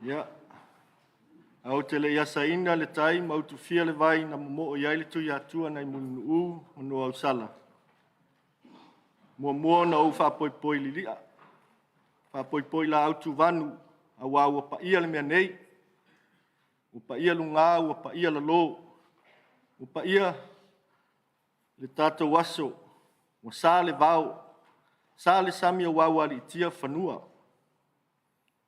Ia, ae ou te le i asaina le tai ma utufia le vai na momoo i ai le Tuiatua nai Mulinuu ma Nuuausala, muamua ona ou faapoipoi lilia, faapoipoi laau tuvanu, aua ua paia le mea nei, ua paia luga ua paia lalo, ua paia le tatou aso, ua sa le vao, sa le sami aua ua aliitia fanua.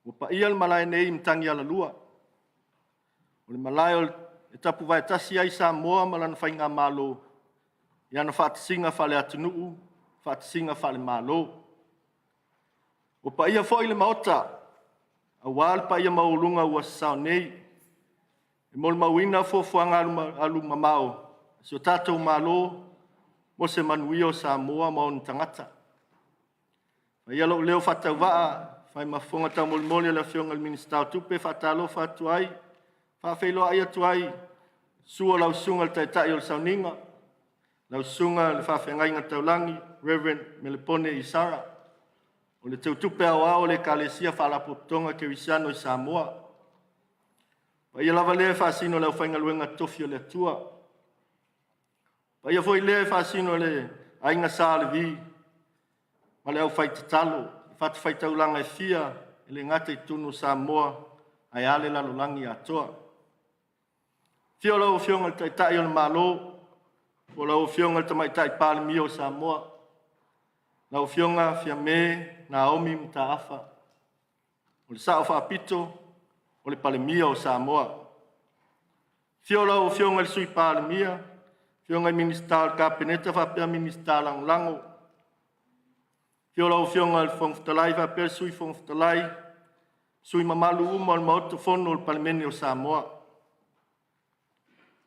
Ua paia le malae nei i Matagialalua, o le malae e tapuvae tasi ai Samoa ma lana Faigamalo i ana faatasiga faale-atunuu, faatasiga faale-Malo. Ua paia foi le Maota, aua le paia maualuga ua sasao nei, e molimauina fuafuaga alualumamao a si o tatou Malo mo se manuia o Samoa ma ona tagata. Avea ia lou leo faatauvaa e fai ma fofoga taumolimoli o le Afioga i le Minisita o Tupe e faatalofa atu ai, faafeiloai atu ai, susu o lau Susuga i le Taitai o le Sauniga, lau Susuga i le Faafeagaiga Taulagi Reverend Melepone Isara, o le Teutupe Aoao o le Ekalesia Faalapotopotoga Kerisiano i Samoa. O paia lava lea e faasino i le aufaigaluega totofi a le Atua. O paia foi lea e faasino i le Aiga Sa Levi ma le aufaitatalo i fatafaitaulaga e fia, e le gata i totonu o Samoa, ae a le lalolagi atoa. Afio lau Afioga i le Taitai o le Malo, po o lau Afioga i le Tamaitai Palemia o Samoa, lau Afioga Fiame Naomi Mataafa, o le Sao Faapito, o le Palemia o Samoa. Afio lau Afioga i le Sui Palemia, Afioga i Minisita o le Kapeneta faapea Minisita Lagolago. Afio lau Afioga i le Fofoga Fetalai faapea le Sui Fofoga Fetalai, sui usufono mamalu uma o le Maota Fono o le Palemene o Samoa.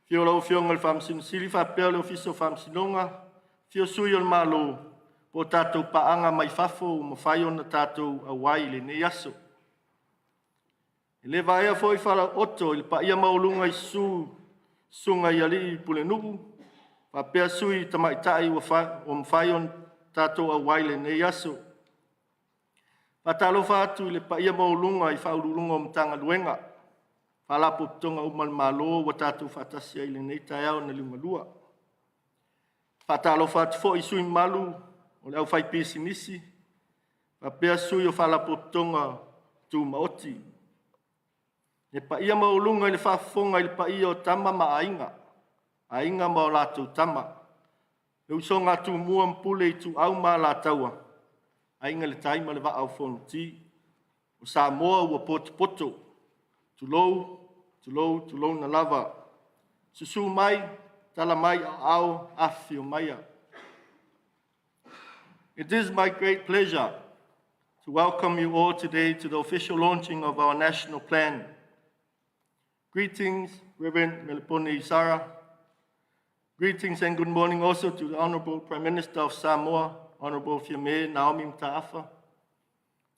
Afio lau Afioga i le Faamasino Sili faapea le Ofisa o Faamasinoga, afio sui o le Malo po o tatou paaga mai fafo ua mafai ona tatou auai i lenei aso. E le vaea foi falaooto i le paia maualuga i susu susuga i alii pulenuu faapea sui tamaitai ua mafai ona tatou auai i lenei aso. Faatalofa atu i le paia maualuga i Ofisa Sili o Pulega o Matagaluega, Faalapotopotoga uma a le Malo ua tatou faatasi ai i lenei taeao na liugalua. Faatalofa atu foi i sui usufono mamalu o le aufaipisinisi faapea sui o Faalapotopotoga Tumaoti. Le paia maualuga i le faafofoga i le paia o Tama ma Aiga, Aiga ma latou Tama, le usoga a Tumua ma Pule, Ituau ma Alataua, Aiga i le Tai ma le Vaa o Fonoti. O Samoa ua potopoto, tulou, tulou, tulouna lava. Susu mai, tala mai aao, afifio maia. It is my great pleasure to welcome you all today to the official launching of our national plan. Greetings, Reverend Melepone Isara. Greetings and good morning also to the Honorable Prime Minister of Samoa, Honorable Fiame Naomi Mataafa.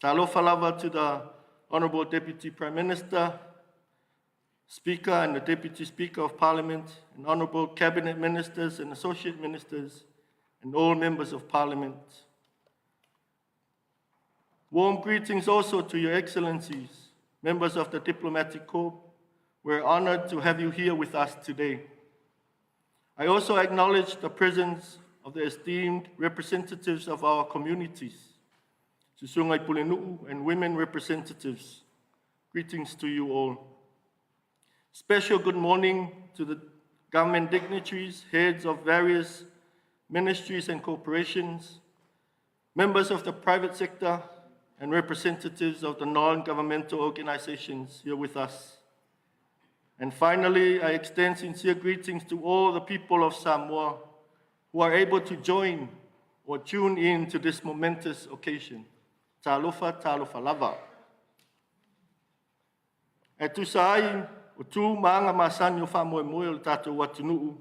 Talofa lava to the Honorable Deputy Prime Minister, Speaker and the Deputy Speaker of Parliament, and Honorable Cabinet Ministers and Associate Ministers, and all members of Parliament. Warm greetings also to Your Excellencies, members of the Diplomatic Corps. We're honored to have you here with us today. I also acknowledge the presence of the esteemed representatives of our communities, Susuga i Pulenuu and women representatives. Greetings to you all. Special good morning to the government dignitaries, heads of various ministries and corporations, members of the private sector, and representatives of the non-governmental organizations here with us. And finally, I extend sincere greetings to all the people of Samoa who are able to join or tune in to this momentous occasion. Talofa, talofa lava. E tusa ai o tu ma aga masani o faamoemoe o le tatou atunuu,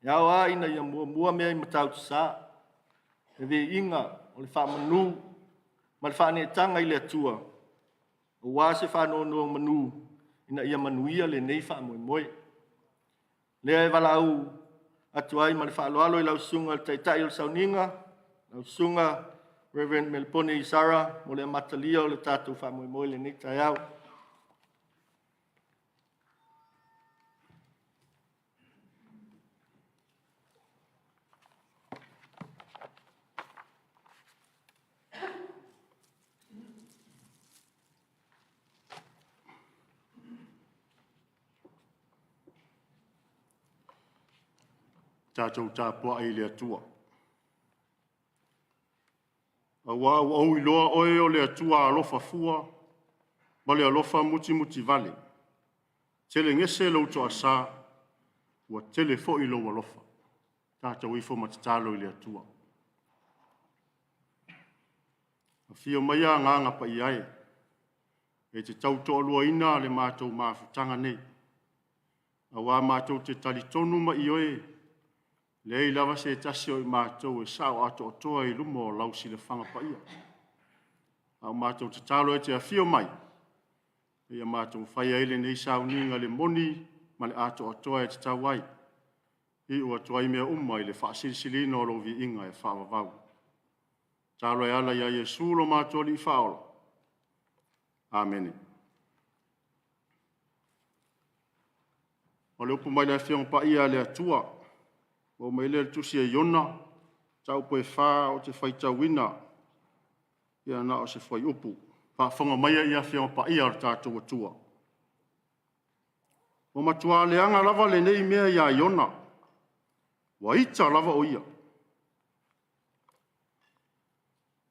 e ao lava ina ia muamua mea i Matautu Sa, le viiga o le faamanu ma le faaneetaga i le Atua, aua se faanonomanu ina ia manuia lenei faamoemoe. Lea e valaau atu ai ma le faaaloalo i lau Susuga i le Taitai o le Sauniga, lau Susuga Reverend Melepone Isara mo le amatalia o le tatou faamoemoe i lenei taeao. Tatou tapuai i le Atua. Aua ua ou iloa oe o le Atua alofa fua ma le alofa mutimutivale. Telegese lou toasa, ua tele foi lou alofa. Tatou ifo ma tatalo i le Atua. Afio maia Agaga Paia e, e te tautoaluaina le matou mafutaga nei, aua matou te talitonu ma ioe, leai lava se tasi o i matou e sao atoatoa i luma o lau silafaga paia. A o matou tatalo e te afio mai, ia matou faia ai lenei sauniga le moni ma le atoatoa e tatau ai. Iu atu ai mea uma i le faasilisiliina o lou viiga e faavavau. Tatalo e ala ia Iesu lo matou Alii Faaola. Amene. O le upu mai le Afioga Paia a le Atua, ua mai lea le tusi a Iona, mataupu e 4 ou te faitauina, ia na o se fuaiupu. Faafofoga maia ia Afioga Paia o le tatou Atua. Ua matua leaga lava lenei mea ia Iona, ua ita lava o ia.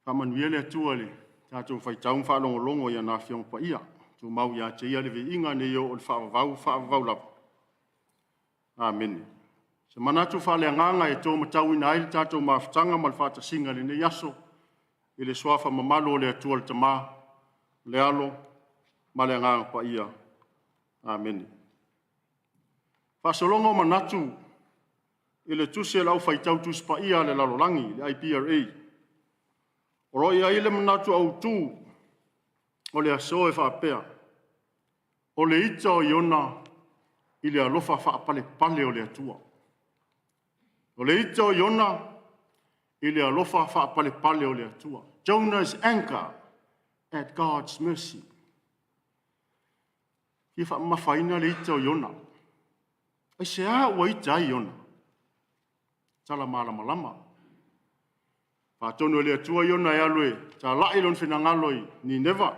Faamanuia le Atua i le tatou faitau ma faalogologo i ana Afioga Paia. Tumau ia te ia le viiga nei oo i le faavavau, faavavau lava. Amene. Se manatu faaleagaga e taumatauina ai le tatou mafutaga ma le faatasiga i lenei aso, i le suafa mamalu o le Atua le Tama, le Alo ma le Agaga Paia. Amene. Faasologa o manatu i le tusi a le aufaitau Tusi Paia a le Lalolagi, le IPRA. O lo o i ai le manatu autu o le aso e faapea, o le ita o Iona i le alofa faapalepale o le Atua. O le ita o Iona i le alofa faapalepale o le Atua. Jonah's anger at God's mercy. Ia faamamafaina le ita o Iona. Aisea ua ita ai Iona? Tala malamalama. Faatonu e le Atua Iona e alu e talai lona finagalo i Nineva,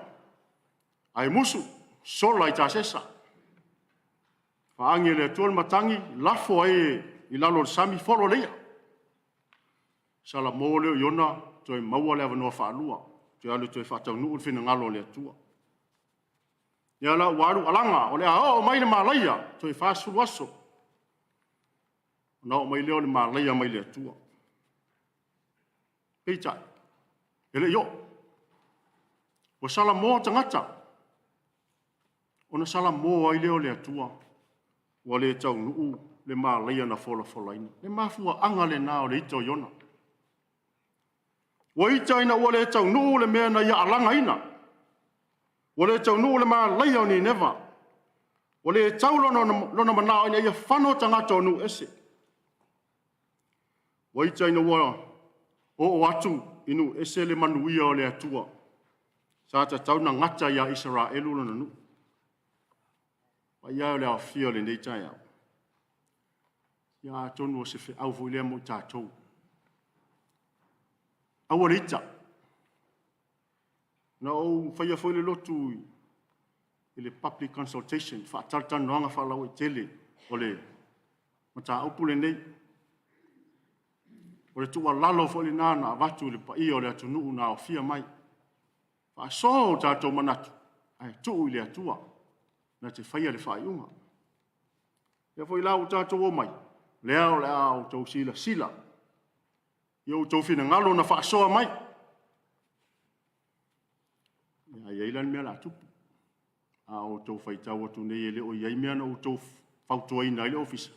ae musu, sola i Tasesa. Faagi e le Atua le matagi, lafo ai i lalo o le sami, folo le ia. Salamo lea o Iona, toe maua le avanoa faalua, toe alu e toe faataunuu le finagalo o le Atua. Ia la ua alu alaga, o le a oo mai le malaia, toe 40 aso. Ona oo mai lea o le malaia mai le Atua. Peitai, e le i oo. Ua salamo tagata, ona salamo ai lea o le Atua, ua le taunuu le malaia na folafolaina. Le mafuaaga lena o le ita o Iona. Ua ita ina ua le taunuu le mea na ia alagaina. Ua le taunuu le malaia o Nineva. Ua le tau lona manao ina ia fano tagata o nuu ese. Ua ita ina ua oo atu i nuu ese le manuia o le Atua. Sa tatau ona gata ia Isaraelu lona nuu. Paia e o le aofia o lenei taeao. Ia atonu o se feau foi lea mo i tatou. Aua le ita. Na ou faia foi le lotu i le public consultation, faatalatalanoaga faalauaitele o le mataupu lenei. O le tuualalo foi lena na avatu i le paia o le atunuu na aofia mai. Faasoa o tatou manatu, ae tuu i le Atua na te faia le faaiuga. Lea foi la ua tatou omai, lea o le a outou silasila i outou finagalo na faasoa mai. A i ai la le mea o le a tupu, a outou faitau atu nei e le o i ai mea na outou fautuaina ai le ofisa,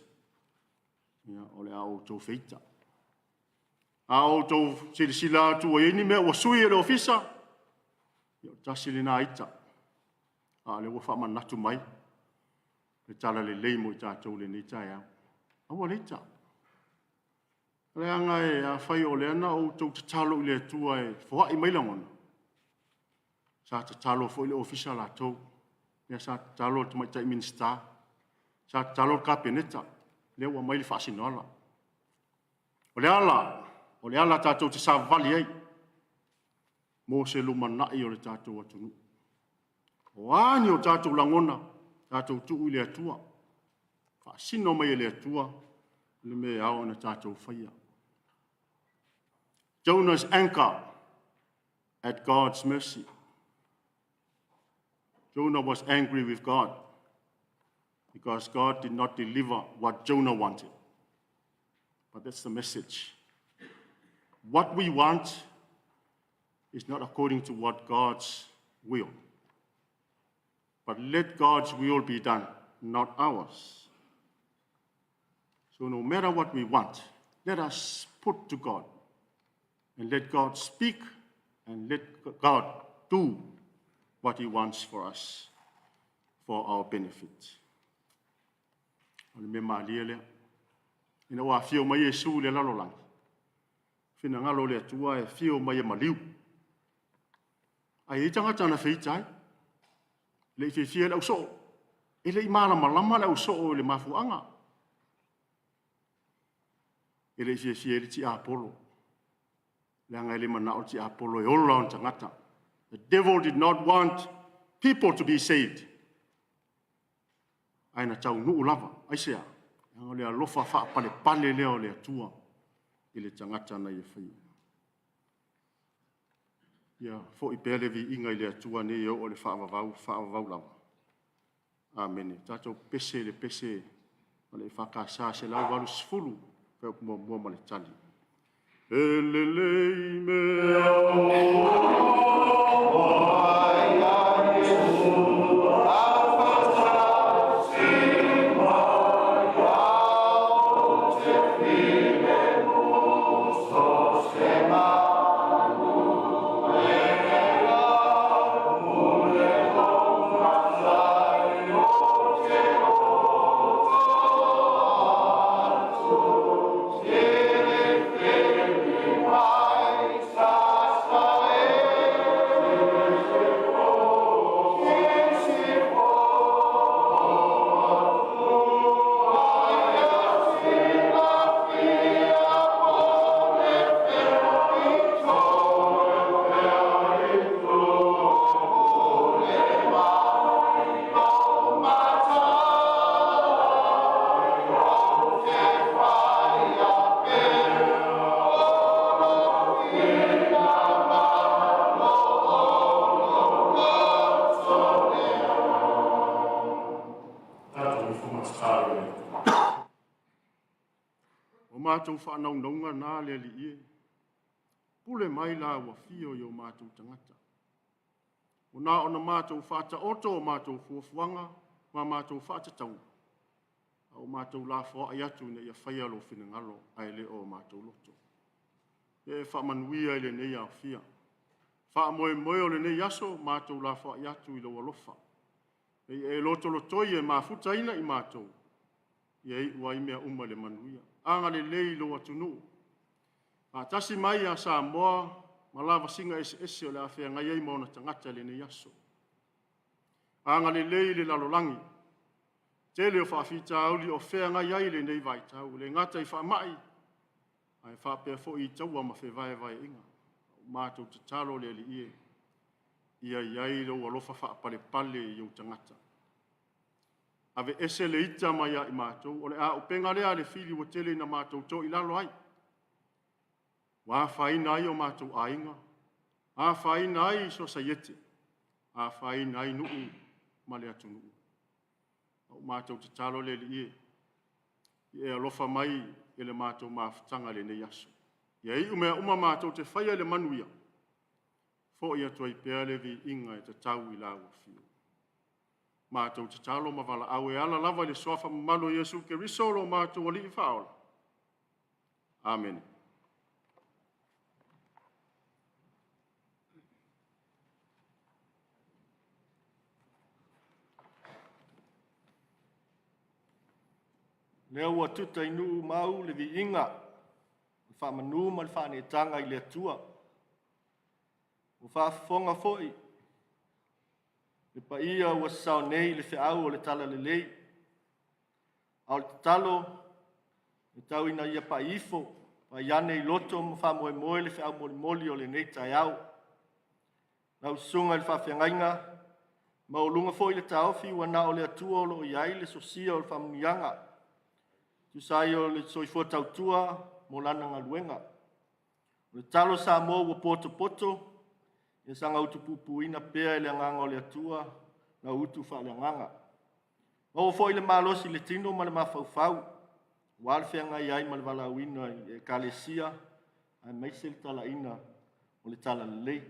ia, o le a outou feita. A outou silasila atu ua i ai ni mea ua sui e le ofisa, ia o tasi lena ita, a o lea ua faamanatu mai le talalelei mo i tatou i lenei taeao. Aua le ita. Leaga e afai o lea na outou tatalo i le Atua e foai mai lagona, sa tatalo foi le ofisa latou, lea sa tatalo le tamaitai Minisita, sa tatalo le Kapeneta, lea ua aumai le faasinoala. O le ala, o le ala tatou te savavali ai mo se lumanai o le tatou atunuu. O a ni o tatou lagona, tatou tuu i le Atua, faasino mai e le Atua le mea e ao ona tatou faia. Jonah's anchor at God's mercy. Jonah was angry with God because God did not deliver what Jonah wanted. But that's the message. What we want is not according to what God's will. But let God's will be done, not ours. So no matter what we want, let us put to God and let God speak and let God do what He wants for us for our benefit. O le mea malie lea. Ina ua afio mai Iesu i le lalolagi, finagalo o le Atua e afio mai e maliu. Ae i ai tagata na feita ai. E le i fiafia le ausoo. E le i malamalama le ausoo i le mafuaaga. E le i fiafia ai le tiapolo, leaga e le manao le tiapolo e ola ona tagata. The devil did not want people to be saved. Ae na taunuu lava. Aisea? Leaga o le alofa faapalepale lea o le Atua i le tagata na ia faia. Ia foi pea le viiga i le Atua nei e oo i le faavavau, faavavau lava. Amene. Tatou pese le pese a le EFKS 180, fuaiupu muamua ma le tali. E lelei mea Tatou ifo ma tatalo i le Atua. O matou faanaunauga na le Alii e, pule mai la ua afio i o matou tagata. Ua na ona matou faataoto o matou fuafuaga ma matou faatatauga, a ua matou lafoai atu ina ia faia lou finagalo ae le o matou loto. Ia e faamanuia i lenei aofia. Faamoemoe o lenei aso, matou lafoai atu i lou alofa. Ia e lotolotoi e mafutaina i matou, ia iu ai mea uma i le manuia. Agalelei i lou atunuu. Faatasi mai ia Samoa ma lavasiga eseese o le a feagai ai ma ona tagata i lenei aso. Agalelei i le lalolagi. Tele o faafitauli o feagai ai i lenei vaitau, e le gata i faamai, ae faapea foi i taua ma fevaevaeaiga. O matou tatalo le Alii e, ia i ai lou alofa faapalepale i ou tagata. Aveese le ita mai ia i matou, o le auupega lea a le fili ua tele ina matou toilalo ai. Ua afaina ai o matou aiga, afaina ai sosaiete, afaina ai nuu ma le atunuu. O matou tatalo le Alii e, ia e alofa mai i le matou mafutaga i lenei aso. Ia iu mea uma matou te faia i le manuia, foi atu ai pea le viiga e tatau i lau afio. Matou tatalo ma valaau e ala lava i le suafa mamalu o Iesu Keriso lo matou Alii Faaola. Amene. Lea ua tuta i nuu mau le viiga faamanu ma le faaneetaga i le Atua. Ua faafofoga foi le paia ua sasao nei i le feau o le Talalelei, a o le tatalo e tau ina ia pai ifo, pai ane i loto ma faamoemoe le feau molimoli o lenei taeao. Lau Susuga i le Faafeagaiga, maualuga foi le taofi ua na o le Atua o lo o i ai le sosia o le faamanuiaga, tusa ai o le soifua tautua mo lana galuega. O le talo Samoa ua potopoto, ia saga utupupuina pea e le agaga o le Atua lau utu faaleagaga. Maua foi le malosi i le tino ma le mafaufau, aua le feagai ai ma le valaauina i Ekalesia, aemaise le talaina o le Talalelei.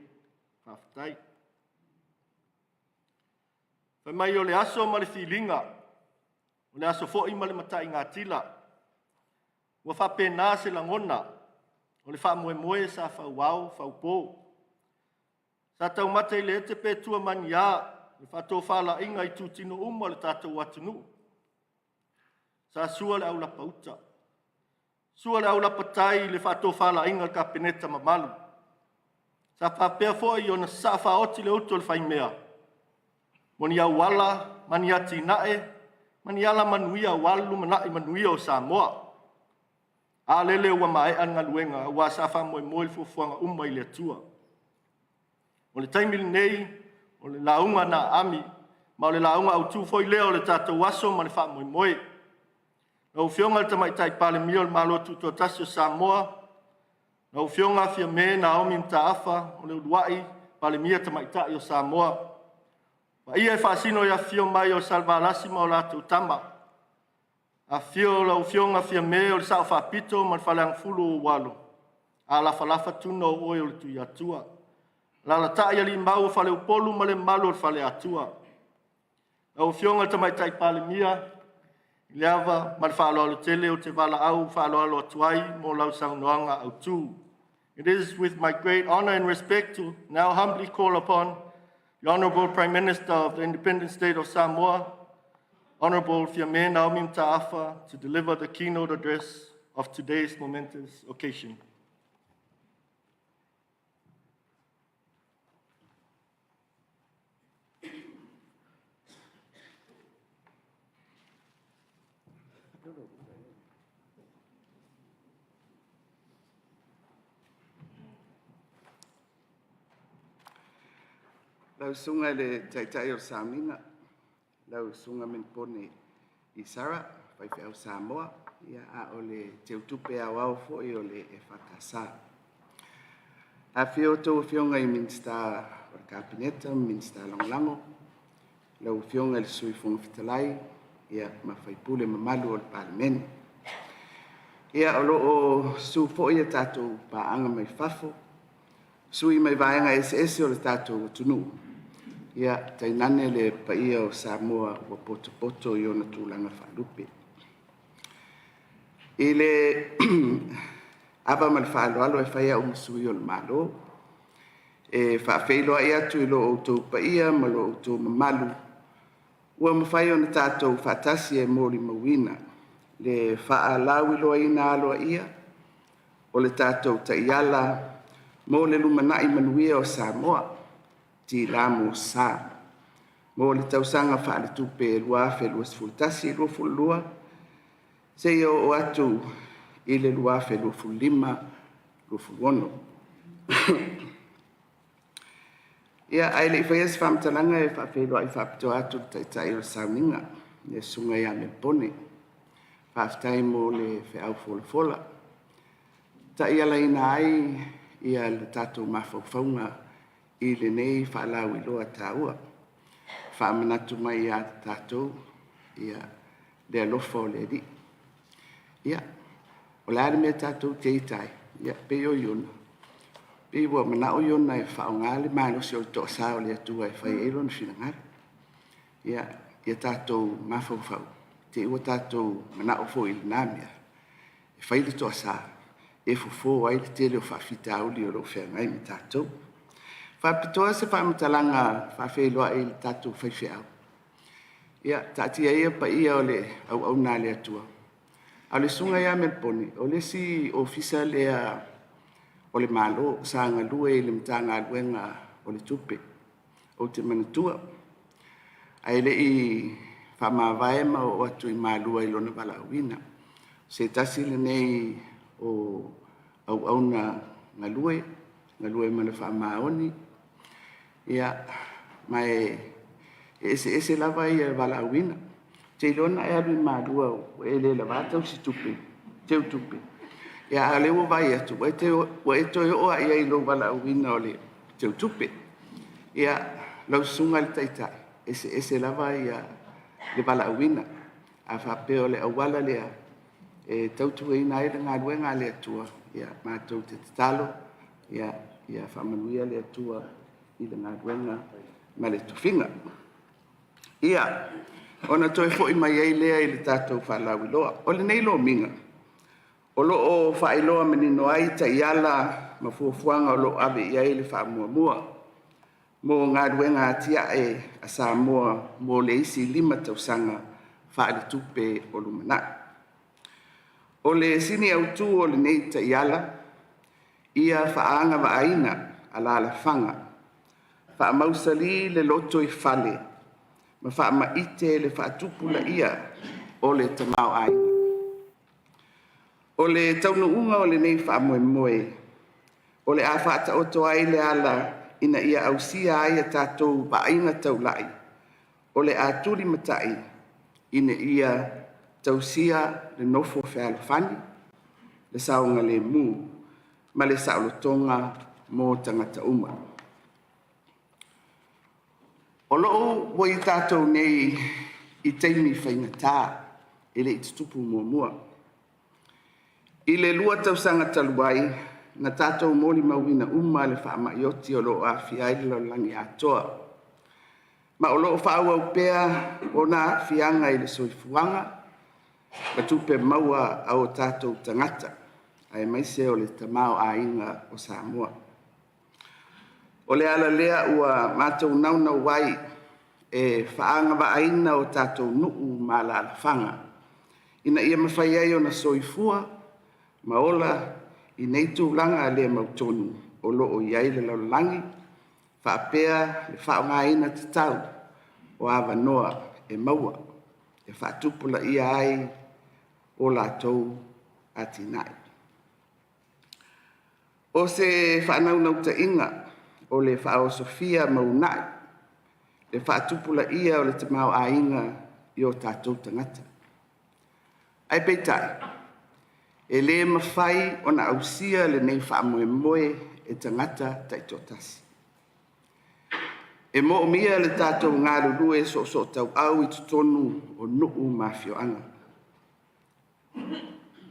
Faafetai. Fai mai o le aso ma le filiga, o le aso foi ma le mataigatila. Ua faapena se lagona o le faamoemoe sa fauao faupo. Sa taumate i le ete pe tua mai ni a le faatofalaiga i itutino uma o le tatou atunuu. Sa sua le aulapa uta, sua le aulapa tai i le faatofalaiga a le Kapeneta mamalu. Sa faapea foi ona sasaa faaoti le utu a le faimea mo ni auala ma ni atinae ma ni alamanuia aua le lumanai manuia o Samoa. A lele ua maea le galuega aua sa faamoemoe le fuafuaga uma i le Atua. O le taimi lenei, o le lauga na aami, ma o le lauga autu foi lea o le tatou aso ma le faamoemoe. Lau Afioga i le Tamaitai Palemia o le Malo Tutoatasi o Samoa, lau Afioga Fiame Naomi Mataafa, o le uluai Palemia Tamaitai o Samoa. Paia e faasino i afifio mai o Salevalasi ma o latou Tama, afifio lau Afioga Fiame o le Sao Faapito ma le Faleagafulu o ou Alo, alafalafa tuna o oe o le Tuiatua. Alaalatai alii mau o Faleupolu ma le mamalu o le Faleatua. Lau Afioga i le Tamaitai Palemia, i le ava ma le faaaloalo tele ou te valaau faaaloalo atu ai mo lau saunoaga autu. It is with my great honor and respect to now humbly call upon the Honorable Prime Minister of the Independent State of Samoa, Honorable Fiame Naomi Mataafa, to deliver the keynote address of today's momentous occasion. Lau Susuga i le Taitai o le Sauniga, lau Susuga Menepone Isara, faifeau Samoa, ia, a o le Teutupe Aoao foi o le EFKS. Afifio a outou Afioga i Minisita o le Kapeneta ma Minisita Lagolago, lau Afioga i le Sui Fofoga Fetalai ma sui usufono mamalu o le Palemene. Ia, o lo o susu foi a tatou paaga mai fafo, sui mai vaega eseese o le tatou atunuu, ia, tainane le paia o Samoa ua potopoto i ona tulaga faalupe. I le ava ma le faaaloalo e fai au ma sui o le Malo e faafeiloai atu i lo outou paia ma lo outou mamalu ua mafai ona tatou faatasi e molimauina le faalauiloaina aloaia o le tatou Taiala mo le Lumanai Manuia o Samoa, TLAMOSA, mo le tausaga faaletupe 2021/2022 seia oo atu i le 2025/2026. Ia, ae le i faia se faamatalaga, e faafeiloai faapitoa atu i le Taitai o le Sauniga, le Susuga ia Menepone. Faafetai mo le feau folafola, taialaina ai le tatou mafaufauga i lenei faalauiloa taua, faamanatu mai ia tatou le alofa o le Alii. Ia, o le a le mea tatou te ita ai? Ia, pei o Iona, pei ua manao Iona e faaaoga le malosi o le toasa o le Atua e fai ai lona finagalo. Ia tatou mafaufau, te i ua tatou manao foi i lena mea, e fai le toasa e fofo ai le tele o faafitauli o lo o feagai ma tatou. Faapitoa se faamatalaga faafeiloai i le tatou faifeau, ia taatia ia paia o le auauna a le Atua, A o le Susuga ia Melepone, o le isi ofisa lea o le Malo sa galue i le Matagaluega o le Tupe, ou te manatua. Ae le i faamavae ma oo atu i Malua i lona valaauina. O se tasi lenei o auauna galue, galue ma le faamaoni, ia, ma e eseese lava le valaauina. Ou te iloa na e alu i Malua ua e le lava teutupe, a o lea ua vaai atu ua e toe oo lava i ai i lou valaauina o le teutupe. Ia, lau Susuga i le Taitai, e eseese lava le valaauina. A faapea o le auala lea e tautuaina ai le galuega a le Atua, ia matou te tatalo ia faamanuia le Atua i le galuega ma le tofiga. Ia, ona toe foi mai ai lea i le tatou faalauiloa. O lenei lomiga, o lo o faailoa manino ai taiala ma fuafuaga o lo o ave i ai le faamuamua mo galuega atiae a Samoa mo le isi 5 tausaga faaletupe o lumanai. O le sini autu o lenei taiala, ia faaagavaaina alaalafaga, faamausali le lotoifale ma faamaite le faatupulaia o le tamaoaiga. O le taunuuga o lenei faamoemoe, o le a faataoto ai le ala ina ia ausia ai a tatou vaaiga taulai, o le a tulimatai ina ia tausia le nofo fealofani, le saogalemu ma le saolotoga mo tagata uma. O lo o ua i tatou nei i taimi faigata e le i tutupu muamua. I le 2 tausaga talu ai, na tatou molimauina uma le faamai oti o lo o aafia ai le lalolagi atoa, ma o lo o faaauau pea ona aafiaga i le soifuaga ma tupe maua a o tatou tagata, aemaise o le tamaoaiga o Samoa. O le ala lea ua matou naunau ai e faaagavaaina o tatou nuu ma alaalafaga ina ia mafai ai ona soifua ma ola i nei tulaga le mautonu o lo o i ai le lalolagi faapea le faaaogaina tatau o avanoa e maua e faatupulaia ai o latou atinae. O se faanaunautaiga o le faaosofia ma uunai le faatupulaia o le tamaoaiga i o tatou tagata. Ae peitai, e le mafai ona ausia lenei faamoemoe e tagata taitoatasi. E moomia le tatou galulue soosootauau i totonu o nuu ma afioaga.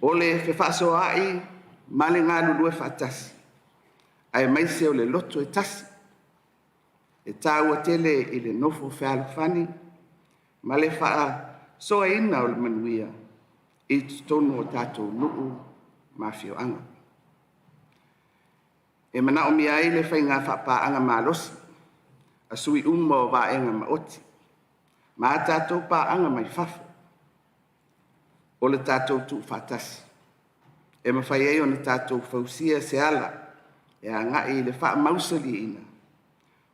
O le fefaasoaai ma le galulue faatasi aemaise o le loto e tasi, e taua tele i le nofo fealofani ma le faasoaina o le manuia i totonu o tatou nuu ma afioaga. E manaomia ai le faiga faapaaga malosi a sui usufono uma o Vaega Maoti ma a tatou paaga mai fafo. O le tatou tuufaatasi e mafai ai ona tatou fausia se ala e agai i le faamausaliina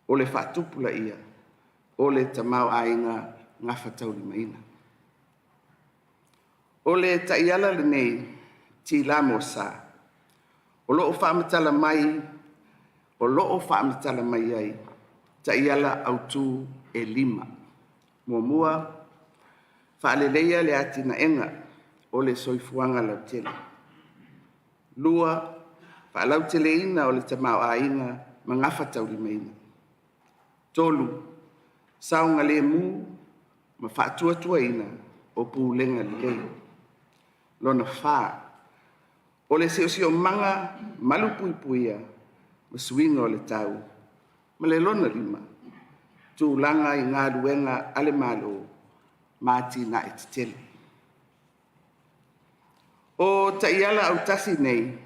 o le faatupulaia o le tamaoaiga gafataulimaina. O le taiala lenei, T-LAMOSA, o lo o faamatala mai ai taiala autu e 5. Muamua, faaleleia le atinaega o le soifuaga lautele. Lua, faalauteleina o le tamaoaiga ma gafataulimaina. Tolu, saogalemu ma faatuatuaina o pulega lelei. Lona fa, o le siosiomaga malupuipuia ma suiga o le tau. Ma le lona lima, tulaga i galuega a le Malo ma atinae tetele. O taiala autasi nei,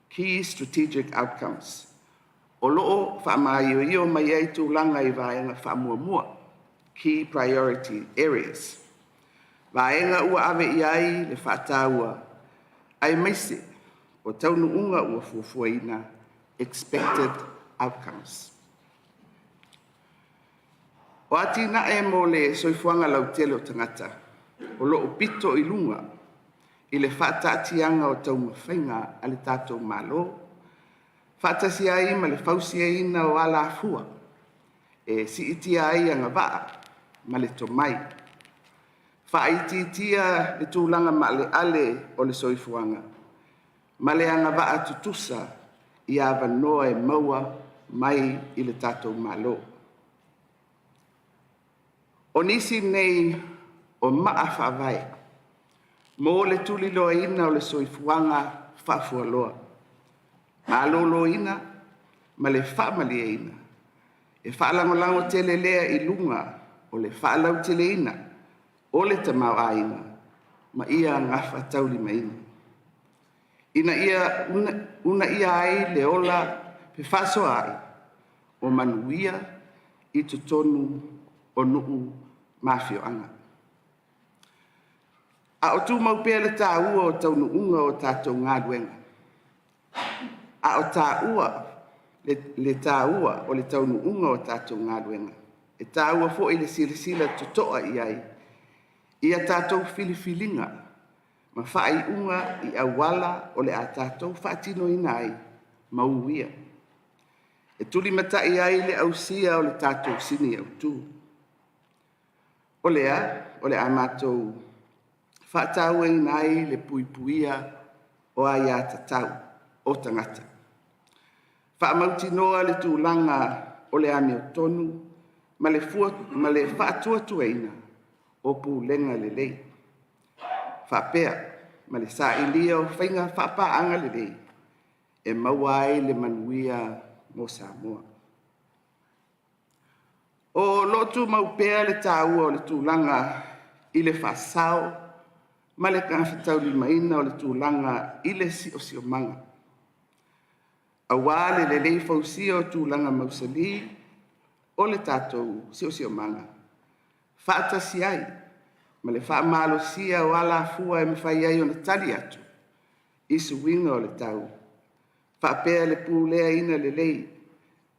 Key Strategic Outcomes, o lo o faamaioio mai ai tulaga i vaega faamuamua, key priority areas, vaega ua ave i ai le faataua. aemaise o taunuuga ua fuafuaina, expected outcomes. O atinae mo le soifuaga lautele o tagata o lo o pito i luga i le faataatiaga o taumafaiga a le tatou Malo, faatasi ai ma le fausiaina o alafua e siitia ai agavaa ma le tomai, faaitiitia le tulaga maaleale o le soifuaga ma le agavaa tutusa i avanoa e maua mai i le tatou Malo. O nisi nei o maa faavae mo le tuliloaina o le soifuaga faafualoa, maloloina ma le faamalieina, e faalagolago tele lea i luga o le faalauteleina o le tamaoaiga ma ia gafataulimaina, ina ia uunaia ai le ola fefaasoaai o manuia i totonu o nuu ma afioaga. A o tumau pea le taua o taunuuga o tatou galuega, a o taua le taua o le taunuuga o tatou galuega, e taua foi le silasila totoa i ai i a tatou filifiliga ma faaiuga i auala o le a tatou faatinoina ai ma uia, e tulimatai ai le ausia o le tatou sini autu. O lea o le a matou faatauaina ai le puipuia o aiatatau o tagata, faamautinoa le tulaga o le amiotonu ma le faatuatuaina o pulega lelei, faapea ma le sailia o faiga faapaaga lelei e maua ai le manuia mo Samoa. O lo o tumau pea le taua o le tulaga i le faasao ma le gafataulimaina o le tulaga i le siosiomaga, aua le lelei fausia o tulaga mausali o le tatou siosiomaga, faatasi ai ma le faamalosia o alafua e mafai ai ona tali atu i suiga o le tau, faapea le puleaina lelei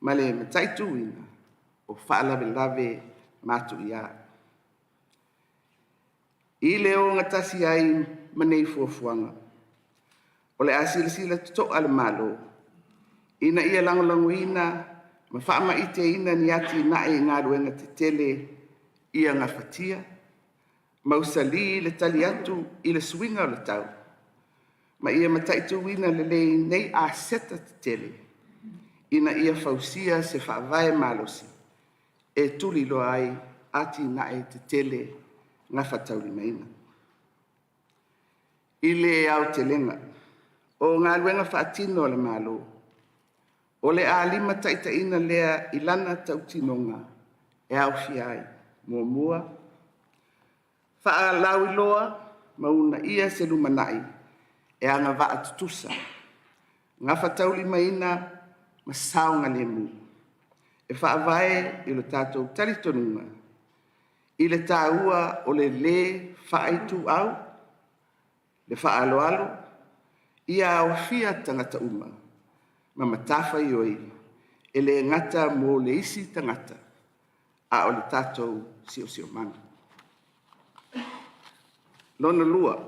ma le mataituina o faalavelave matuia. I le ogatasi ai ma nei fuafuaga, o le a silasila totoa le Malo ina ia lagolagoina ma faamaiteina ni atinae i galuega tetele ia gafatia, mausali le tali atu i le suiga o le tau, ma ia mataituina lelei nei aseta tetele ina ia fausia se faavae malosi e tuliloa ai atinae tetele gafataulimaina. I le aotelega o galuega faatino a le Malo, o le a limataitaiina lea i lana tautinoga e aofia ai: Muamua, faalauiloa ma uunaia se lumanai e agavaa tutusa, gafataulimaina ma saogalemu e faavae i lo tatou talitonuga i le taua o le lē faaituau, le faaaloalo, ia aofia tagata uma ma matafaioi e le gata mo le isi tagata, a o le tatou siosiomaga. Lona lua,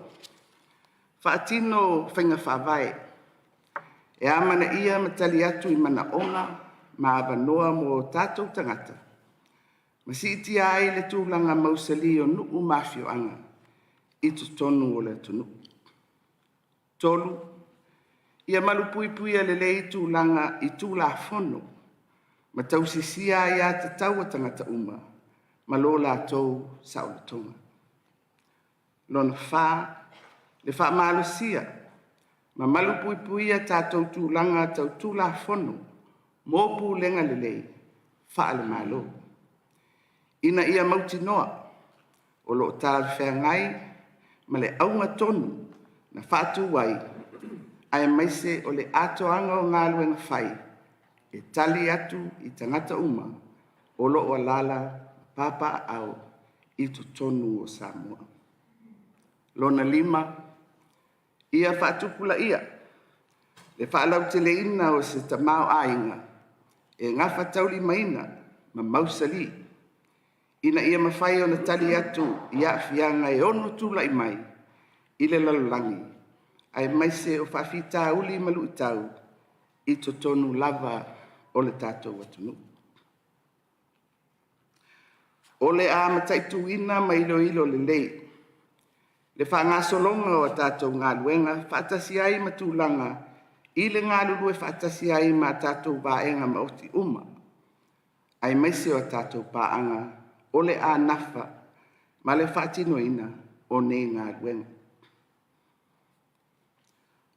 faatino faiga faavae e amanaia ma tali atu i manaoga ma avanoa mo o tatou tagata ma siitia ai le tulaga mausali o nuu ma afioaga i totonu o le atunuu. Tolu, ia malupuipuia lelei tulaga i Tulafono ma tausisia aia tatau a tagata uma ma lo latou saolotoga. Lona fa, le faamalosia ma malupuipuia tatou tulaga tau Tulafono mo pulega lelei faale-Malo, ina ia mautinoa o lo o talafeagai ma le auga tonu na faatu ai, aemaise o le atoaga o galuega fai e tali atu i tagata uma o lo o alaala ma papaaao i totonu o Samoa. Lona lima, Ia faatupulaia le faalauteleina o se tamaoaiga e gafataulimaina ma mausali, ina ia mafai ona tali atu i aafiaga e ono tulai mai i le lalolagi, aemaise o faafitauli ma luitau i totonu lava o le tatou atunuu. O le a mataituina ma iloilo lelei le faagasologa o a tatou galuega faatasi ai ma tulaga i le galulue faatasi ai ma tatou vaega maoti uma, aemaise o a tatou paaga o le a nafa ma le faatinoina o nei galuega.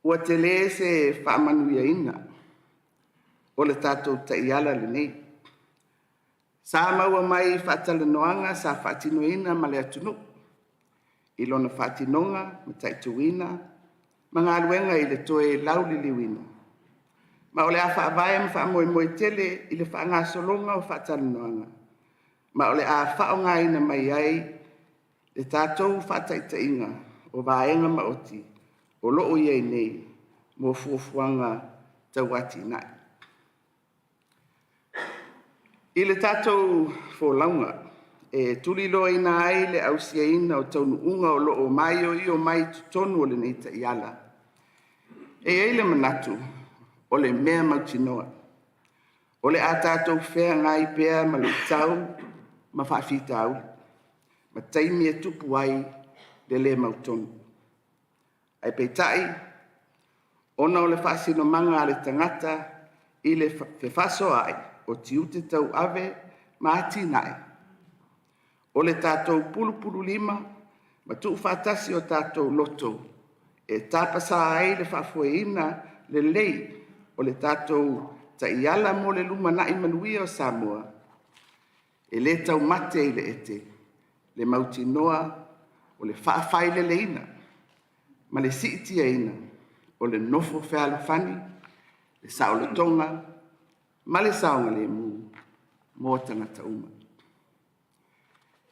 Ua tele se faamanuiaina o le tatou taiala lenei sa maua mai i faatalanoaga sa faatinoina ma le atunuu i lona faatinoga, mataituina ma galuega i le toe lauliliuina, ma o le a faavae ma faamoemoe tele i le faagasologa o faatalanoaga, ma o le a faaaogaina mai ai le tatou faataitaiga o vaega maoti o lo o i ai nei mo fuafuaga tau atinae. I le tatou folauga e tuliloaina ai le ausiaina o taunuuga o lo o maioio mai i totonu o lenei taiala, e i ai le manatu o le mea mautinoa, o le a tatou feagai pea ma luitau ma faafitauli, ma taimi e tupu ai le le mautonu. Ae peitai, ona o le faasinomaga a le tagata i le fefaasoaai o tiute tauave ma atinae, o le tatou pulupululima ma tuufaatasi o tatou loto e tapasa ai le faafoeina lelei o le tatou taiala mo le lumanai manuia o Samoa, e le taumate i le ete le mautinoa o le faafaileleina ma le siitiaina o le nofo fealofani, le saolotoga ma le saogalemu mo tagata uma.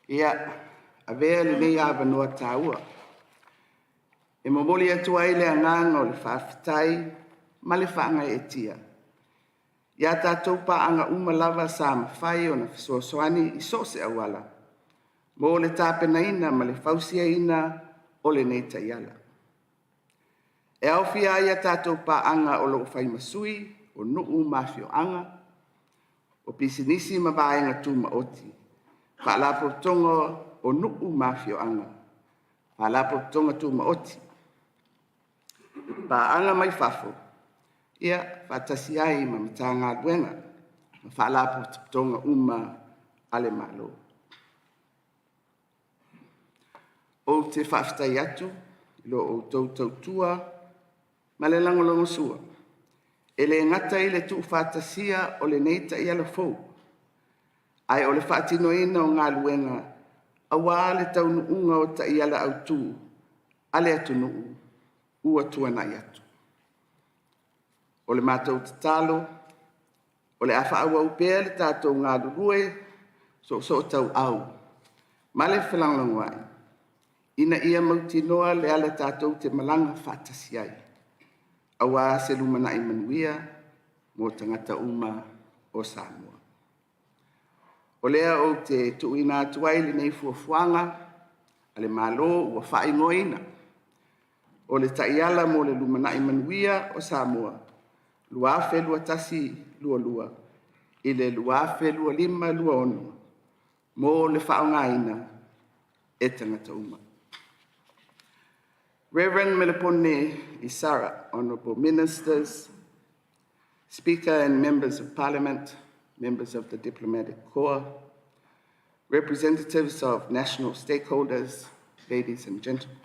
Ia, avea lenei avanoa taua e momoli atu ai le agaga o le faafetai ma le faagaeetia i a tatou paaga uma lava sa mafai ona fesoasoani i so o se auala mo le tapenaina ma le fausiaina o lenei taiala. E aofia ai a tatou paaga o lo o fai ma sui o nuu ma afioaga, o pisinisi ma vaega tumaoti, faalapotopotoga o nuu ma afioaga, faalapotopotoga tumaoti, paaga mai fafo, faatasi ai ma Matagaluega ma Faalapotopotoga uma a le Malo. Ou te faafetai atu i lo outou tautua ma le lagolagosua, e le gata i le tuufaatasia o lenei taiala fou, ae o le faatinoina o galuega aua le taunuuga o taiala autu a le atunuu ua tuanai atu. O le matou tatalo, o le a faaauau pea le tatou galulue soosootauau ma le felagolagomai ina ia mautinoa le ala tatou te malaga faatasi ai aua se lumanai manuia mo tagata uma o Samoa. O lea ou te tuuina atu ai lenei fuafuaga a le Malo ua faaigoaina o le Taiala mo le Lumanai Manuia o Samoa 2021/22 i le 2025/2026 mo le faaaogaina e tagata uma. Reverend Menapone Isara, Honorable Ministers, Speaker and Members of Parliament, members of the Diplomatic Corps, representatives of national stakeholders, ladies and gentlemen.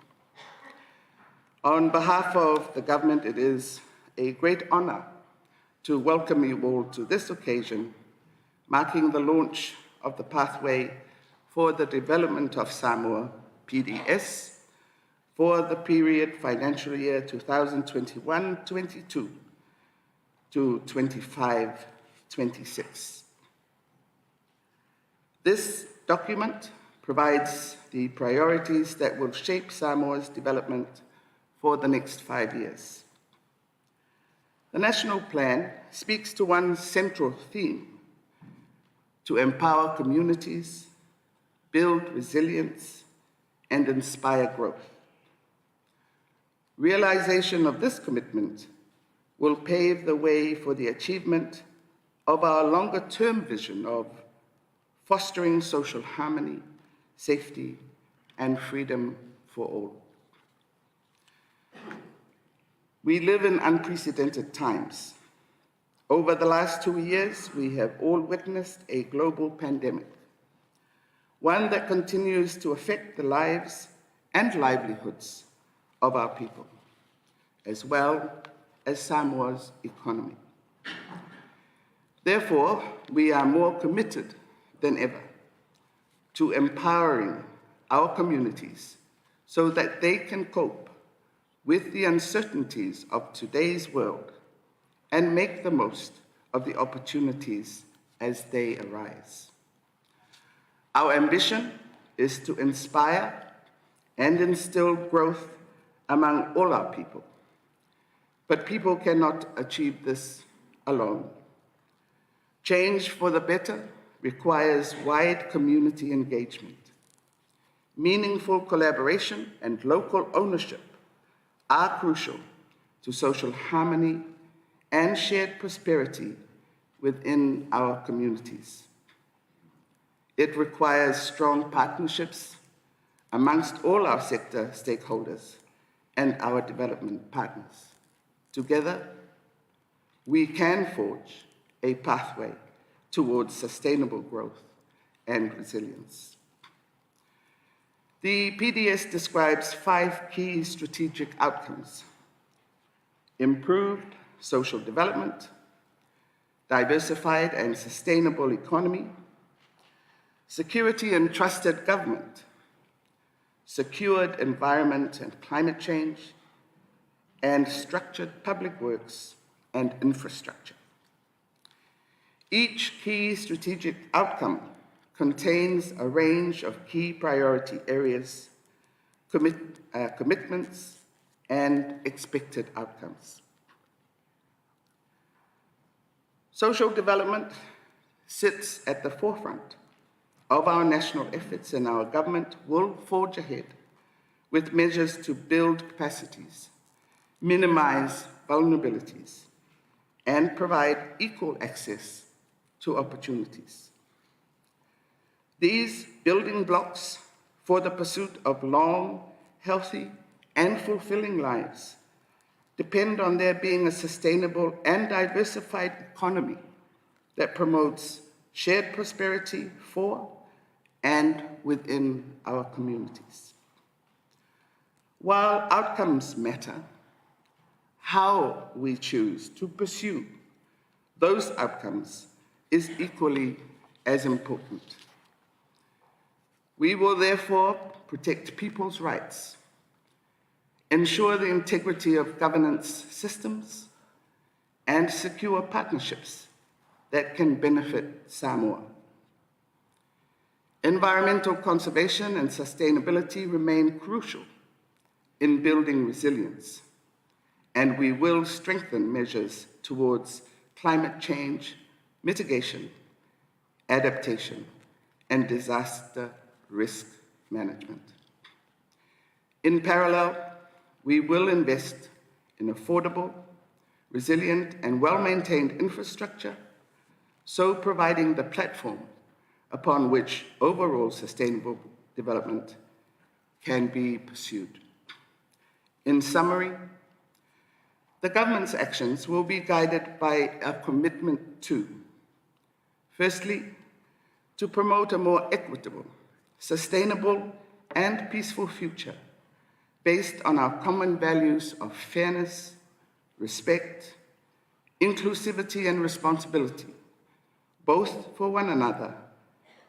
On behalf of the government, it is a great honor to welcome you all to this occasion, marking the launch of the Pathway for the Development of Samoa, PDS, for the period financial year 2021-22 to 25-26. This document provides the priorities that will shape Samoa's development for the next 5 years. The national plan speaks to one central theme: to empower communities, build resilience, and inspire growth. Realization of this commitment will pave the way for the achievement of our longer term vision of fostering social harmony, safety, and freedom for all. We live in unprecedented times. Over the last 2 years, we have all witnessed a global pandemic, one that continues to affect the lives and livelihoods of our people, as well as Samoa's economy. Therefore, we are more committed than ever to empowering our communities so that they can cope with the uncertainties of today's world and make the most of the opportunities as they arise. Our ambition is to inspire and instill growth among all our people. But people cannot achieve this alone. Change for the better requires wide community engagement. Meaningful collaboration and local ownership are crucial to social harmony and shared prosperity within our communities. It requires strong partnerships amongst all our sector stakeholders and our development partners. Together, we can forge a pathway towards sustainable growth and resilience. The PDS describes five key strategic outcomes: improved social development, diversified and sustainable economy, security and trusted government, secured environment and climate change, and structured public works and infrastructure. Each key strategic outcome contains a range of key priority areas, commitments, and expected outcomes. Social development sits at the forefront of our national efforts, and our government will forge ahead with measures to build capacities, minimize vulnerabilities, and provide equal access to opportunities. These building blocks for the pursuit of long, healthy, and fulfilling lives depend on there being a sustainable and diversified economy that promotes shared prosperity for and within our communities. While outcomes matter, how we choose to pursue those outcomes is equally as important. We will therefore protect people's rights, ensure the integrity of governance systems, and secure partnerships that can benefit Samoa. Environmental conservation and sustainability remain crucial in building resilience, and we will strengthen measures towards climate change mitigation, adaptation, and disaster risk management. In parallel, we will invest in affordable, resilient, and well maintained infrastructure, so providing the platform upon which overall sustainable development can be pursued. In summary, the government's actions will be guided by a commitment to, firstly, to promote a more equitable, sustainable, and peaceful future based on our common values of fairness, respect, inclusivity, and responsibility, both for one another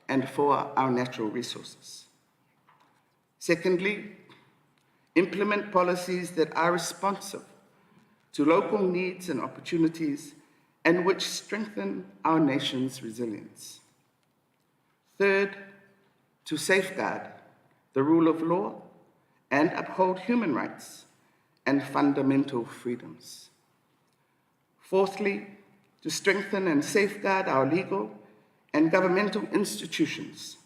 and for our natural resources. Secondly, implement policies that are responsive to local needs and opportunities and which strengthen our nation's resilience. Third, to safeguard the rule of law and uphold human rights and fundamental freedoms. Fourthly, to strengthen and safeguard our legal and governmental institutions,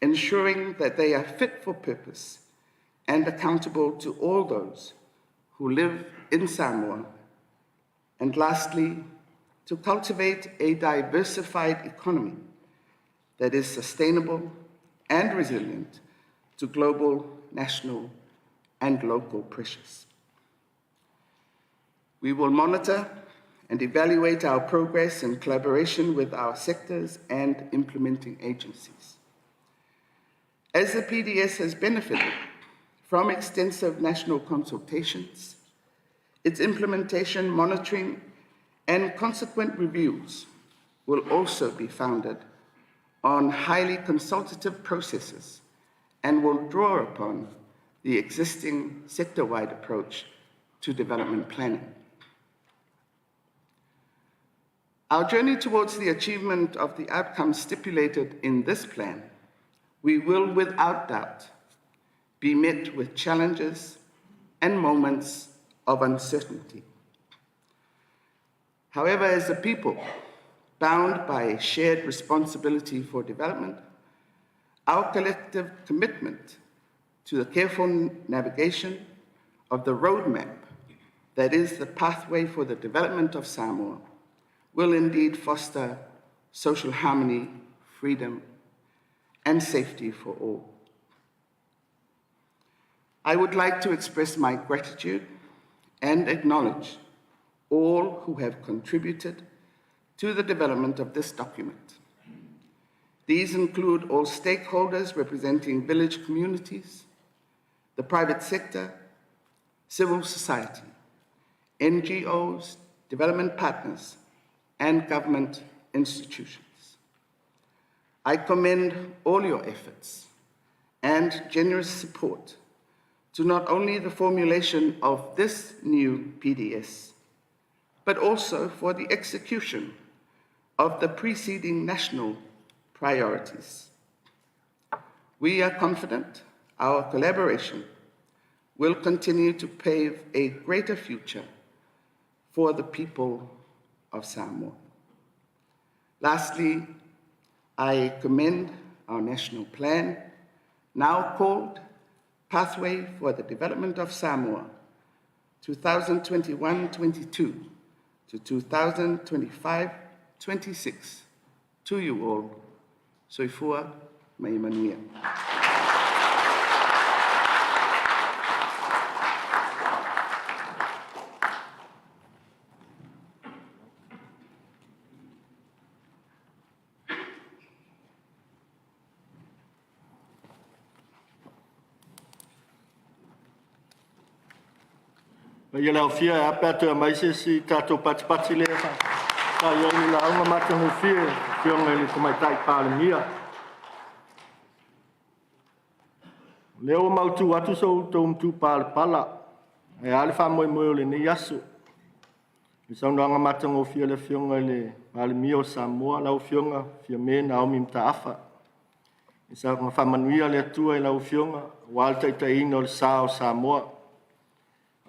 ensuring that they are fit for purpose and accountable to all those who live in Samoa. And lastly, to cultivate a diversified economy that is sustainable and resilient to global, national, and local pressures. We will monitor and evaluate our progress in collaboration with our sectors and implementing agencies. As the PDS has benefited from extensive national consultations, its implementation, monitoring, and consequent reviews will also be founded on highly consultative processes and will draw upon the existing sector-wide approach to development planning. Our journey towards the achievement of the outcomes stipulated in this plan, we will without doubt be met with challenges and moments of uncertainty. However, as a people bound by a shared responsibility for development, our collective commitment to the careful navigation of the roadmap that is the pathway for the development of Samoa will indeed foster social harmony, freedom, and safety for all. I would like to express my gratitude and acknowledge all who have contributed to the development of this document. These include all stakeholders representing village communities, the private sector, civil society, NGOs, development partners, and government institutions. I commend all your efforts and generous support to not only the formulation of this new PDS, but also for the execution of the preceding national priorities. We are confident our collaboration will continue to pave a greater future for the people of Samoa. Lastly, I commend our national plan, now called Pathway for the Development of Samoa 2021-22 to 2025-26 to you all. Soifua maia. Paia le aofia e a pe a toe aumai se isi tatou patipati lea e faafai ai le lauga matagofie a le Afioga i le Tamaitai Palemia. O lea ua mautu atu so outou matupalapala, ae a le faamoemoe o lenei aso. I le saunoaga matagofie a le Afioga i le Palemia o Samoa, lau Afioga Fiame Naomi Mataafa. Ia saga faamanuia le Atua i lau Afioga aua le taitaiina o le sa o Samoa.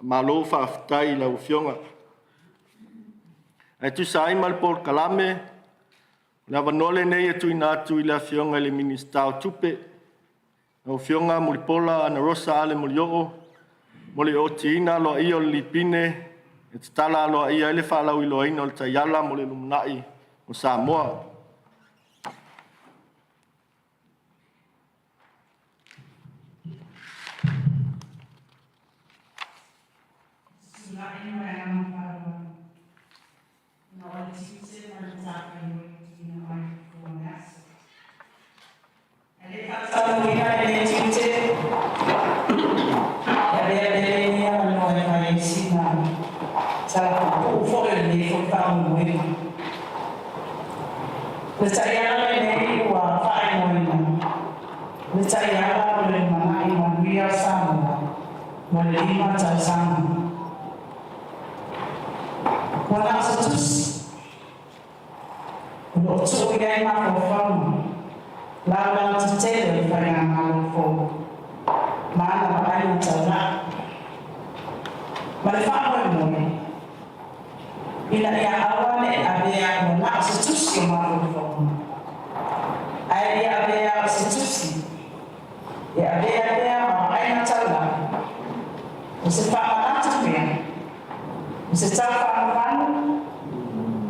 Malo faafetai i lau Afioga. Ae tusa ai ma le polokalame, o le avanoa lenei e tuuina atu i le Afioga i le Minisita o Tupe, lau Afioga Mulipola Anarosa Ale Molioo, mo le otiina aloaia o le Lipine e tatala aloaia ai le faalauiloaina o le Taiala mo le Lumanai o Samoa. Sulai ma le agaga faaaloalo, ona o le tiute ma le matafaioi ua tuuina mai i le Nofoa o le aso. Ae le i faatautoina lenei tiute, e avea pea lenei avanoa e fai ai sina tala puupuu foi o lenei foi faamoemoega. O le taiala lenei ua faaigoaina, o le Taiala mo le Lumanai Manuia o Samoa mo le 5 Tausaga. Ua na o se tusi o lo o tuu i ai mafaufauga laulautetele o le Faigamalo fou ma ana vaaiga taulai. Ma le faamoemoe, ina ia aua ne i avea ua na o se tusi o mafaufauga, ae ia avea o se tusi e avea pea ma vaaiga taulagi, o se faamanatu pea, o se tau faanuvanu,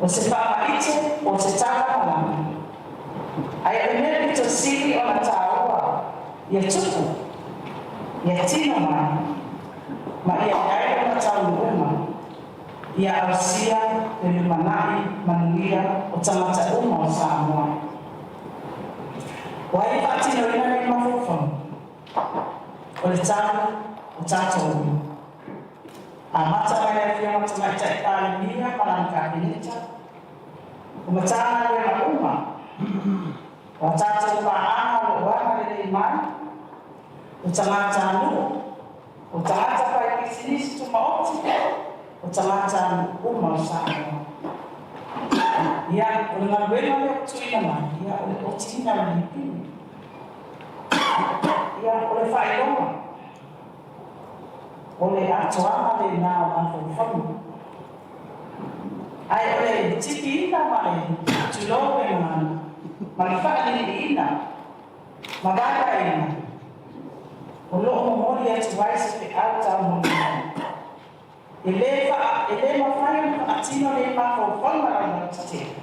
o se faamaite po o se taulagalaga. Ae o le mea pito sili ona taua, ia tupu, ia tino mai, ma ia i ai lona taunuuga, ia ausia le lumanai manuia o tagata uma o Samoa. O ai e faatinoina nei mafaufauga? O le tau o tatou uma. Amata mai le Afioga Tamaitai Palemia ma lana Kapeneta, o Matagaluega uma, o a tatou paaga o lo o agalelei mai, o tagatanuu, o tagata faipisinisi tumaoti, o tagatanuu uma o Samoa. Ia, o le galuega lea ua tuuina mai, ia, o le otiina o le lipini. Ia, o le faailoga, o le atoaga lena o mafaufauga. Ae o le tipiina ma le tulou le gagana, ma le faaliliiina ma vaevaeina, o lo o momoli atu ai se feau taumolimoli. E le faa, e le mafai ona faatino nei mafaufauga laulautetele,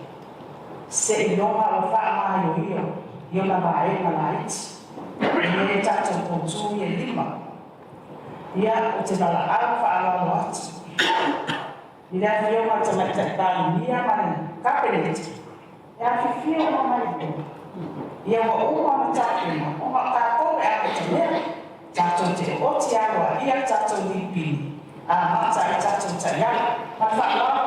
seiloga ua faamaioio i ona vaega laiti, e le tatou poutu e lima. Ia, ou te valaau faaaloalo atu i le Afioga i le Tamaitai Palemia ma le Kapeneta e afifio uma mai lua. Ia ua uma ona tapena, ona o tatou e amatamea, tatou te oti aloaia le tatou lipini, amata ai tatou taiala. Ma le faaaloalo.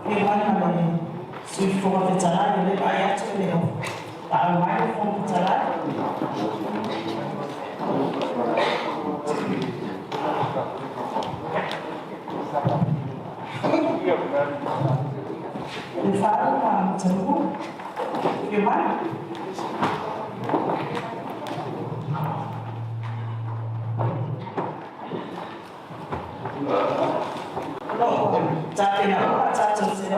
Afio mai ma le Sui Fofoga Fetalai, o lea e vaai atu e le o paau mai le Fofoga Fetalai. Le Faauma Matalua, afio mai. O lo o tapena uma tatou te o.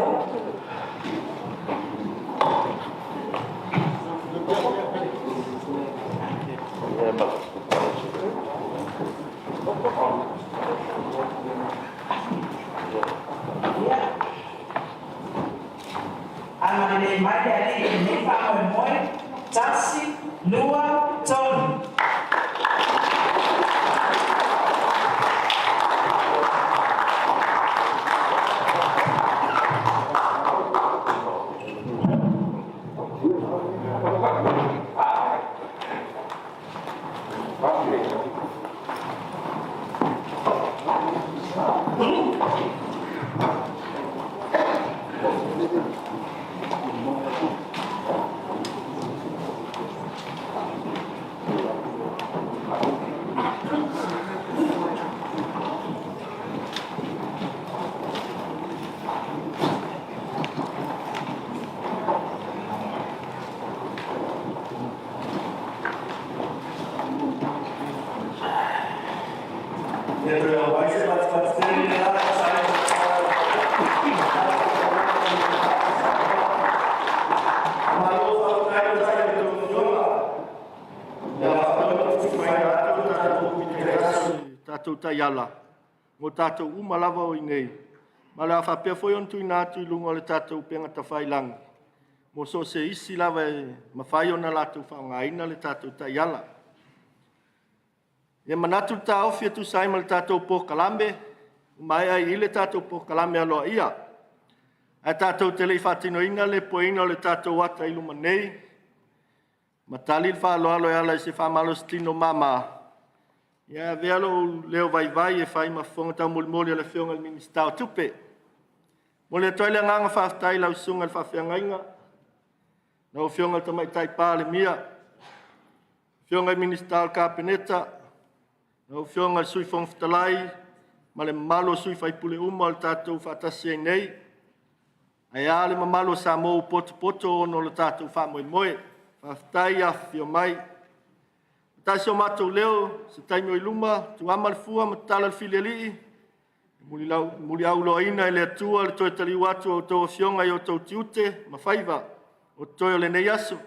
Ia. Agalelei mai le Alii i lenei faamoemoe, tasi, lua, tolu. Ia toe auai se fatufatu tele i le la sa ai Malo faafetai le tai o le Afioga. Ia faapea ona tuuina atu le tatou tatou tatou taiala mo tatou uma lava o i nei, ma o le a faapea foi ona tuuina atu i luga o le tatou upega tafailagi mo so o se isi lava e mafai ona latou faaaogaina le tatou taiala. Ia manatu le taofi e tusa ai ma le tatou polokalame, ua maea ai i i le tatou polokalame aloaia. Ae tatou te le i faatinoina le pueina o le tatou ata i luma nei, ma tali le faaaloalo e ala i se faamalositino mama, ia avea lou leo vaivai e fai ma fofoga taumolimoli o le Afioga i le Minisita o Tupe. Momoli atu ai le agaga faafetai i lau Susuga i le Faafeagaiga, lau Afioga i le Tamaitai Palemia, Afioga i Minisita o le Kapeneta, lau Afioga i le Sui Fofoga Fetalai ma le mamalu o sui usufono uma o le tatou faatasi ai nei, ae a le mamalu o Samoa ua potopoto ona o le tatou faamoemoe. Faafetai afifio mai. Tasi o matou leo, se taimi o i luma, tuama le fua ma tatala le filialii, muliauloaina e le Atua le toe taliu atu o outou afioga i outou tiute ma faiva o totoe o lenei aso.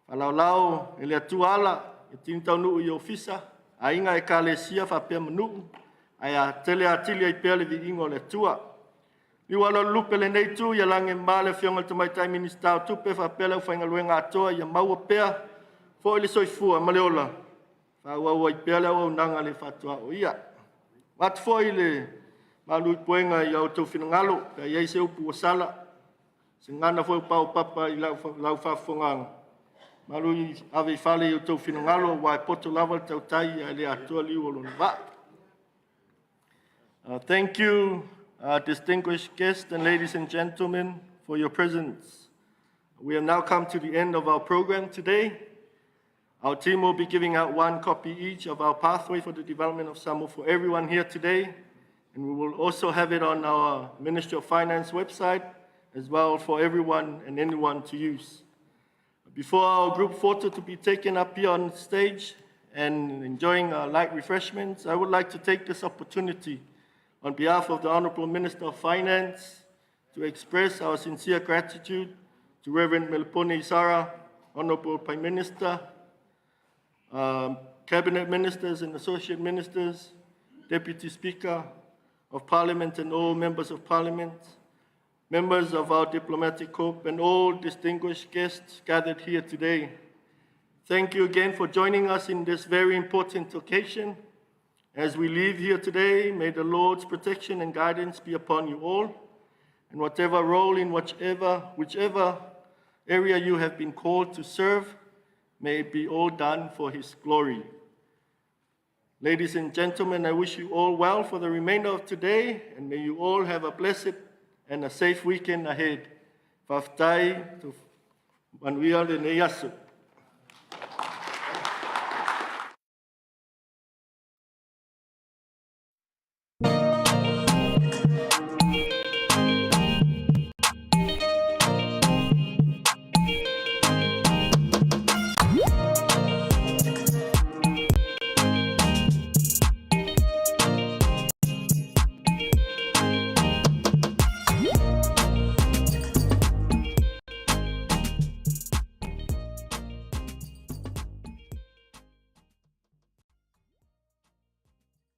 Faalaolao e le Atua ala e tini taunuu i ofisa, aiga ekalesia faapea ma nuu, ae a tele atili ai pea le viiga o le Atua. Liu alualulupe lenei itu ia lagi e mama le Afioga i le Tamaitai Minisita o Tupe faapea le aufaigaluega atoa ia maua pea foi le soifua ma le ola, faaauau ai pea le auaunaga le faatuaoia. Avatu foi le malu i puega i outou finagalo, pe a i ai se upu ua sala, se gagana foi ua paopapa i lau faafofogaaga, malu ave i fale i outou finagalo, aua e poto lava le tautai ae le atoa liu o lona vaa. Thank you, distinguished guests and ladies and gentlemen, for your presence. We have now come to the end of our program today. Our team will be giving out one copy each of our Pathway for the Development of Samoa for everyone here today. And we will also have it on our Ministry of Finance website as well for everyone and anyone to use. Before our group photo to be taken up here on stage and enjoying our light refreshments, I would like to take this opportunity on behalf of the Honorable Minister of Finance to express our sincere gratitude to Reverend Melipono Isara, Honorable Prime Minister, Cabinet Ministers and Associate Ministers, Deputy Speaker of Parliament and all members of Parliament, members of our diplomatic corps, and all distinguished guests gathered here today. Thank you again for joining us in this very important occasion. As we leave here today, may the Lord's protection and guidance be upon you all, and whatever role in whichever area you have been called to serve, may it be all done for His glory. Ladies and gentlemen, I wish you all well for the remainder of today, and may you all have a blessed and a safe weekend ahead. Faafetai, manuia lenei aso.